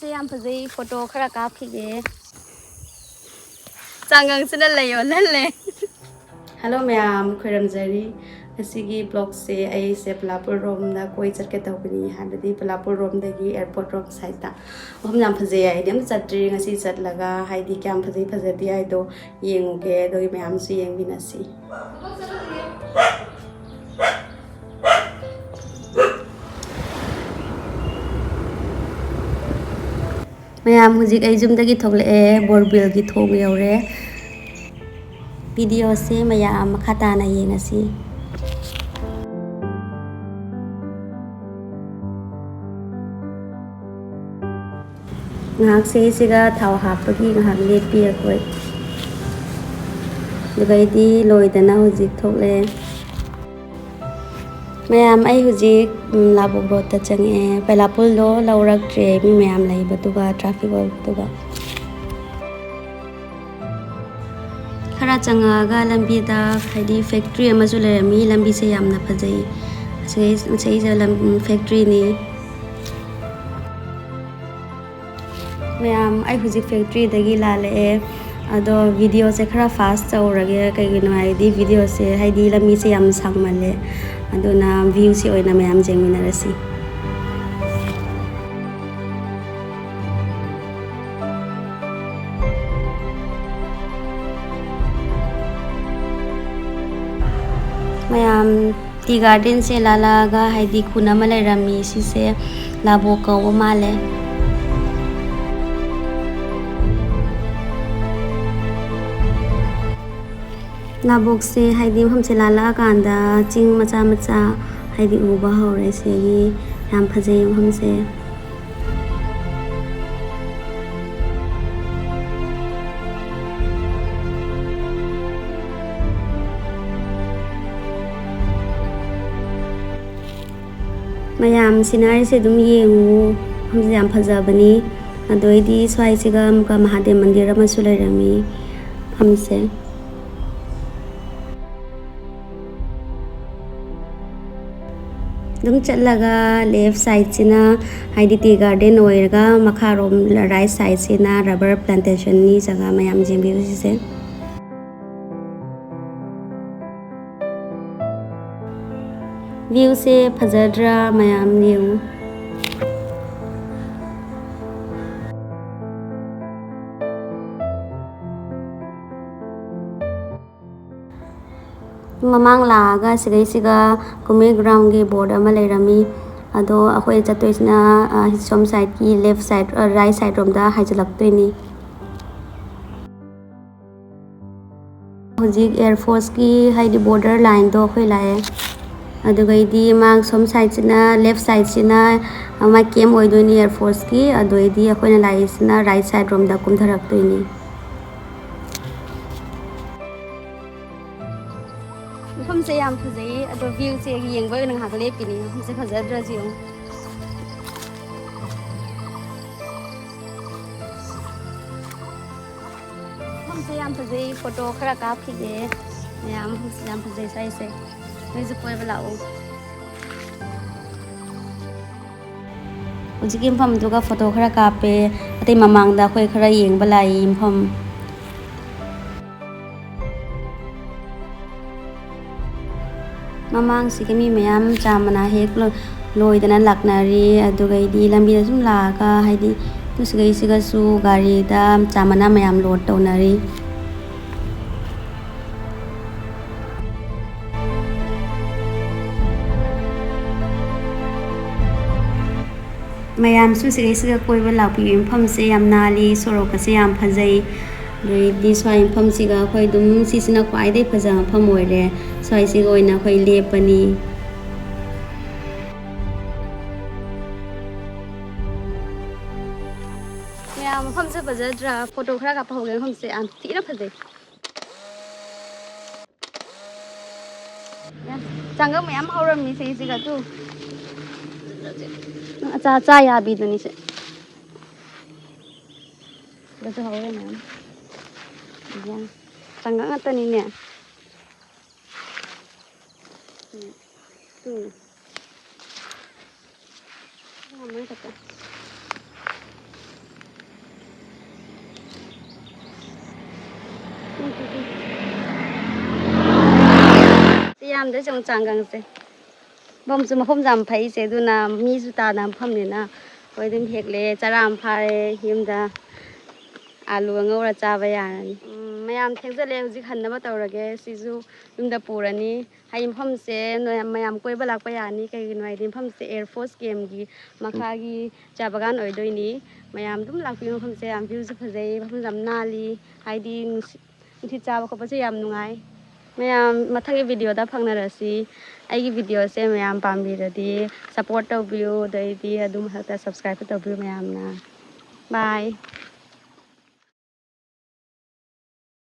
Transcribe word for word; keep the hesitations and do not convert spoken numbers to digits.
ꯁꯦ ꯌꯥꯝ ꯐꯖꯩ, ꯐꯣꯇꯣ ꯈꯔ ꯀꯥꯞꯈꯤꯒꯦ꯫ ꯆꯥꯡꯒꯪꯁꯤꯅ ꯂꯩ ꯑꯣꯜꯍꯜꯂꯦ꯫ ꯍꯜꯂꯣ ꯃꯌꯥꯝ, ꯈꯣꯏꯔꯝꯖꯔꯤ꯫ ꯉꯁꯤꯒꯤ ꯕ꯭ꯂꯣꯒꯁꯦ ꯑꯩꯁꯦ ꯄꯂꯥꯄꯨꯔ ꯔꯣꯝꯗ ꯀꯣꯏ ꯆꯠꯀꯦ ꯇꯧꯕꯅꯤ, ꯍꯥꯏꯕꯗꯤ ꯄꯂꯥꯄꯨꯔ ꯔꯣꯝꯗꯒꯤ ꯑꯦꯌꯔꯄꯣꯔꯠ ꯔꯣꯝ ꯁꯥꯏꯗꯇ꯫ ꯃꯐꯝ ꯌꯥꯝ ꯐꯖꯩ, ꯑꯩꯗꯤ ꯑꯝꯇ ꯆꯠꯇ꯭ꯔꯤ꯫ ꯉꯁꯤ ꯆꯠꯂꯒ ꯍꯥꯏꯗꯤ ꯀꯌꯥꯝ ꯐꯖꯩ ꯐꯖꯗꯦ ꯍꯥꯏꯗꯣ ꯌꯦꯡꯉꯨꯒꯦ, ꯑꯗꯨꯒꯤ ꯃꯌꯥꯝꯁꯨ ꯌꯦꯡꯃꯤꯟꯅꯁꯤ꯫ ꯃꯌꯥꯝ, ꯍꯧꯖꯤꯛ ꯑꯩ ꯌꯨꯝꯗꯒꯤ ꯊꯣꯛꯂꯛꯑꯦ, ꯕꯣꯔꯕꯤꯜꯒꯤ ꯊꯣꯡ ꯌꯧꯔꯦ꯫ ꯚꯤꯗꯤꯑꯣꯁꯦ ꯃꯌꯥꯝ ꯃꯈꯥ ꯇꯥꯅ ꯌꯦꯡꯉꯁꯤ꯫ ꯉꯥꯏꯍꯥꯛ ꯁꯤꯁꯤꯒ ꯊꯥꯎ ꯍꯥꯞꯄꯒꯤ ꯉꯥꯏꯍꯥꯛ ꯂꯦꯞꯄꯤ ꯑꯩꯈꯣꯏ꯫ ꯑꯗꯨꯒꯩꯗꯤ ꯂꯣꯏꯗꯅ ꯍꯧꯖꯤꯛ ꯊꯣꯛꯂꯛꯑꯦ꯫ ꯃꯌꯥꯝ, ꯑꯩ ꯍꯧꯖꯤꯛ, ꯎꯝ, ꯂꯥꯕꯨꯛ ꯔꯣꯗꯇ ꯆꯪꯉꯛꯑꯦ꯫ ꯄꯩꯂꯥꯄꯨꯜꯗꯣ ꯂꯧꯔꯛꯇ꯭ꯔꯦ, ꯃꯤ ꯃꯌꯥꯝ ꯂꯩꯕꯗꯨꯒ, ꯇ꯭ꯔꯥꯐꯤꯛ ꯑꯣꯏꯕꯗꯨꯒ꯫ ꯈꯔ ꯆꯪꯉꯛꯑꯒ ꯂꯝꯕꯤꯗ ꯍꯥꯏꯗꯤ ꯐꯦꯛꯇ꯭ꯔꯤ ꯑꯃꯁꯨ ꯂꯩꯔꯝꯃꯤ꯫ ꯂꯝꯕꯤꯁꯦ ꯌꯥꯝꯅ ꯐꯖꯩ꯫ ꯑꯁꯤ, ꯑꯁꯤꯁꯦ ꯂꯝ, ꯐꯦꯛꯇ꯭ꯔꯤꯅꯤ꯫ ꯃꯌꯥꯝ, ꯑꯩ ꯍꯧꯖꯤꯛ ꯐꯦꯛꯇ꯭ꯔꯤꯗꯒꯤ ꯂꯥꯜꯂꯛꯑꯦ꯫ ꯑꯗꯣ ꯚꯤꯗꯤꯑꯣꯁꯦ ꯈꯔ ꯐꯥꯁ ꯇꯧꯔꯒꯦ, ꯀꯩꯒꯤꯅꯣ ꯍꯥꯏꯗꯤ ꯚꯤꯗꯤꯑꯣꯁꯦ ꯍꯥꯏꯗꯤ ꯂꯝꯕꯤꯁꯦ ꯌꯥꯝ ꯁꯥꯡꯃꯜꯂꯦ꯫ ꯑꯗꯨꯅ ꯚ꯭ꯌꯨꯁꯤ ꯑꯣꯏꯅ ꯃꯌꯥꯝ ꯌꯦꯡꯃꯤꯟꯅꯔꯁꯤ꯫ ꯃꯌꯥꯝ, ꯇꯤ ꯒꯥꯔꯗꯦꯟꯁꯦ ꯂꯥꯜꯂꯛꯑꯒ ꯍꯥꯏꯗꯤ ꯈꯨꯟ ꯑꯃ ꯂꯩꯔꯝꯃꯤ꯫ ꯁꯤꯁꯦ ꯂꯥꯕꯣꯛ ꯀꯧꯕ ꯃꯥꯜꯂꯦ꯫ ꯂꯥꯕꯣꯛꯁꯦ ꯍꯥꯏꯗꯤ ꯃꯐꯝꯁꯦ ꯂꯥꯜꯂꯛꯑꯀꯥꯟꯗ ꯆꯤꯡ ꯃꯆꯥ ꯃꯆꯥ ꯍꯥꯏꯗꯤ ꯎꯕ ꯍꯧꯔꯦ꯫ ꯁꯤꯗꯒꯤ ꯌꯥꯝ ꯐꯖꯩ ꯃꯐꯝꯁꯦ꯫ ꯃꯌꯥꯝ, ꯁꯤꯅꯔꯤꯁꯦ ꯑꯗꯨꯝ ꯌꯦꯡꯉꯨ, ꯃꯐꯝꯁꯦ ꯌꯥꯝ ꯐꯖꯕꯅꯤ꯫ ꯑꯗꯩꯗꯤ ꯁ꯭ꯋꯥꯏꯁꯤꯒ ꯑꯃꯨꯛꯀ ꯃꯍꯥꯗꯦꯕ ꯃꯟꯗꯤꯔ ꯑꯃꯁꯨ ꯂꯩꯔꯝꯃꯤ ꯃꯐꯝꯁꯦ꯫ ꯑꯗꯨꯝ ꯆꯠꯂꯒ left sideꯁꯤꯅ ꯍꯥꯏꯗꯤ tea garden ꯑꯣꯏꯔꯒ ꯃꯈꯥꯔꯣꯝ right sideꯁꯤꯅ rubber plantationꯅꯤ꯫ ꯖꯒꯥ ꯃꯌꯥꯝ ꯌꯦꯡꯕꯤꯌꯨ ꯁꯤꯁꯦ꯫ Viewꯁꯦ ꯐꯖꯗ꯭ꯔꯥ? ꯃꯌꯥꯝ ꯌꯦꯡꯉꯨ꯫ ꯃꯃꯥꯡ ꯂꯥꯛꯑꯒ ꯁꯤꯗꯩꯁꯤꯒ ꯀꯨꯝꯍꯩ groundꯒꯤ board ꯑꯃ ꯂꯩꯔꯝꯃꯤ꯫ ꯑꯗꯣ ꯑꯩꯈꯣꯏ ꯆꯠꯇꯣꯏꯁꯤꯅ, ꯑ, ꯁꯣꯝ sideꯀꯤ left side, ꯑ, right side ꯔꯣꯝꯗ ꯍꯥꯏꯖꯤꯜꯂꯛꯇꯣꯏꯅꯤ꯫ ꯍꯧꯖꯤꯛ Air Forceꯀꯤ ꯍꯥꯏꯗꯤ border lineꯗꯣ ꯑꯩꯈꯣꯏ ꯂꯥꯛꯑꯦ꯫ ꯑꯗꯨꯒꯩꯗꯤ ꯃꯥ ꯁꯣꯝ sideꯁꯤꯅ, left sideꯁꯤꯅ ꯃꯥ camp ꯑꯣꯏꯗꯣꯏꯅꯤ Air Forceꯀꯤ꯫ ꯑꯗꯨꯒꯩꯗꯤ ꯑꯩꯈꯣꯏꯅ ꯂꯥꯛꯏꯁꯤꯅ right side ꯔꯣꯝꯗ ꯀꯨꯝꯊꯔꯛꯇꯣꯏꯅꯤ꯫ ꯃꯐꯝꯁꯦ ꯌꯥꯝ ꯐꯖꯩꯌꯦ, ꯑꯗꯣ viewꯁꯦ ꯌꯦꯡꯕ ꯑꯣꯏꯅ ꯉꯥꯏꯍꯥꯛ ꯂꯦꯞꯄꯤꯅꯦ꯫ ꯃꯐꯝꯁꯦ ꯐꯖꯗ꯭ꯔꯁꯨ ꯌꯦꯡꯉꯨ꯫ ꯃꯐꯝꯁꯦ ꯌꯥꯝ ꯐꯖꯩ, photo ꯈꯔ ꯀꯥꯞꯈꯤꯒꯦ꯫ ꯃꯌꯥꯝ ꯃꯐꯝꯁꯦ ꯌꯥꯝ ꯐꯖꯩ ꯁ꯭ꯋꯥꯏꯁꯦ꯫ ꯅꯣꯏꯁꯨ ꯀꯣꯏꯕ ꯂꯥꯛꯑꯣ꯫ ꯍꯧꯖꯤꯛꯀꯤ ꯃꯐꯝꯗꯨꯒ photo ꯈꯔ ꯀꯥꯞꯄꯦ꯫ ꯑꯇꯩ ꯃꯃꯥꯡꯗ ꯑꯩꯈꯣꯏ ꯈꯔ ꯌꯦꯡꯕ ꯂꯥꯛꯏ ꯃꯐꯝ꯫ ꯃꯃꯥꯡꯁꯤꯒ ꯃꯤ ꯃꯌꯥꯝ ꯆꯥ ꯃꯅꯥ ꯍꯦꯛ ꯂꯣ-, ꯂꯣꯏꯗꯅ ꯂꯥꯛꯅꯔꯤ꯫ ꯑꯗꯨꯒꯩꯗꯤ ꯂꯝꯕꯤꯗ ꯁꯨꯝ ꯂꯥꯛꯑꯒ ꯍꯥꯏꯗꯤ ꯁꯤꯒꯩꯁꯤꯒꯁꯨ ꯒꯥꯔꯤꯗ ꯆꯥ ꯃꯅꯥ ꯃꯌꯥꯝ load ꯇꯧꯅꯔꯤ꯫ ꯃꯌꯥꯝꯁꯨ ꯁꯤꯒꯩꯁꯤꯒ ꯀꯣꯏꯕ ꯂꯥꯛꯄꯤꯌꯨ꯫ ꯃꯐꯝꯁꯦ ꯌꯥꯝ ꯅꯥꯜꯂꯤ, ꯁꯣꯔꯣꯛꯀꯁꯦ ꯌꯥꯝ ꯐꯖꯩ꯫ ꯑꯗꯩꯗꯤ ꯁ꯭ꯋꯥꯏ ꯃꯐꯝꯁꯤꯒ ꯑꯩꯈꯣꯏ ꯑꯗꯨꯝ, ꯁꯤꯁꯤꯅ ꯈ꯭ꯋꯥꯏꯗꯒꯤ ꯐꯖꯕ ꯃꯐꯝ ꯑꯣꯏꯔꯦ꯫ ꯁ꯭ꯋꯥꯏꯁꯤꯒ ꯑꯣꯏꯅ ꯑꯩꯈꯣꯏ ꯂꯦꯞꯄꯅꯤ꯫ ꯃꯌꯥꯝ, ꯃꯐꯝꯁꯦ ꯐꯖꯗ꯭ꯔꯥ? Photo ꯈꯔ ꯀꯥꯞꯄ ꯍꯧꯒꯦ꯫ ꯃꯐꯝꯁꯦ ꯌꯥꯝ ꯊꯤꯅ ꯐꯖꯩ꯫ ꯆꯪꯒꯝ ꯃꯌꯥꯝ ꯍꯧꯔꯝꯃꯤ ꯁꯤꯒꯤꯁꯤꯒ ꯇꯨ꯫ ꯑꯆꯥ, ꯑꯆꯥ ꯌꯥꯕꯤꯗꯨꯅꯤ ꯁꯦ꯫ ꯁꯤꯗꯁꯨ ꯍꯧꯔꯦ ꯃꯌꯥꯝ꯫ ꯌꯥ꯫ ꯆꯪꯒꯝ ꯉꯥꯛꯇꯅꯤꯅꯦ꯫ ꯇꯨ꯫ ꯁꯤ ꯌꯥꯝꯗ꯭ꯔꯦ ꯆꯨꯝ ꯆꯥꯡꯒꯪꯁꯦ꯫ ꯃꯐꯝꯁꯨ ꯃꯐꯝꯁꯨ ꯌꯥꯝ ꯐꯩꯁꯦ, ꯑꯗꯨꯅ ꯃꯤꯁꯨ ꯇꯥꯅ ꯃꯐꯝꯅꯤꯅ ꯑꯩꯈꯣꯏ ꯑꯗꯨꯝ ꯍꯦꯛꯂꯦ꯫ ꯆꯔꯥ ꯑꯃ ꯐꯥꯔꯦ ꯌꯨꯝꯗ꯫ ꯑꯥꯂꯨ ꯑꯉꯧꯔ ꯆꯥꯕ ꯌꯥꯔꯅꯤ꯫ ꯎꯝ, ꯃꯌꯥꯝ ꯊꯦꯡꯖꯜꯂꯦ, ꯍꯧꯖꯤꯛ ꯍꯟꯅꯕ ꯇꯧꯔꯒꯦ꯫ ꯁꯤꯁꯨ ꯌꯨꯝꯗ ꯄꯨꯔꯅꯤ꯫ ꯍꯥꯏꯗꯤ ꯃꯐꯝꯁꯦ ꯅꯣꯏ ꯃꯌꯥꯝ ꯀꯣꯏꯕ ꯂꯥꯛꯄ ꯌꯥꯅꯤ꯫ ꯀꯩꯒꯤꯅꯣ ꯍꯥꯏꯗꯤ ꯃꯐꯝꯁꯦ ꯑꯦꯌꯔ ꯐꯣꯔꯁ ꯀꯦꯝꯒꯤ ꯃꯈꯥꯒꯤ ꯆꯥ ꯕꯒꯥꯟ ꯑꯣꯏꯗꯣꯏꯅꯤ꯫ ꯃꯌꯥꯝ ꯑꯗꯨꯝ ꯂꯥꯛꯄꯤꯌꯨ꯫ ꯃꯐꯝꯁꯦ ꯌꯥꯝ ꯚ꯭ꯌꯨꯁꯨ ꯐꯖꯩ, ꯃꯐꯝꯁꯦ ꯌꯥꯝ ꯅꯥꯜꯂꯤ꯫ ꯍꯥꯏꯗꯤ ꯅꯨꯡꯁꯤꯠ, ꯅꯨꯡꯁꯤꯠ ꯆꯥꯕ ꯈꯣꯠꯄꯁꯨ ꯌꯥꯝ ꯅꯨꯡꯉꯥꯏ꯫ ꯃꯌꯥꯝ ꯃꯊꯪꯒꯤ ꯚꯤꯗꯤꯑꯣꯗ ꯐꯪꯅꯔꯁꯤ꯫ ꯑꯩꯒꯤ ꯚꯤꯗꯤꯑꯣꯁꯦ ꯃꯌꯥꯝ ꯄꯥꯝꯕꯤꯔꯗꯤ ꯁꯞꯄꯣꯔꯠ ꯇꯧꯕꯤꯌꯨ, ꯑꯗꯩꯗꯤ ꯑꯗꯨꯝ ꯃꯊꯛꯇ ꯁꯕꯁꯀ꯭ꯔꯥꯏꯕ ꯇꯧꯕꯤꯌꯨ ꯃꯌꯥꯝꯅ꯫ ꯕꯥꯏ꯫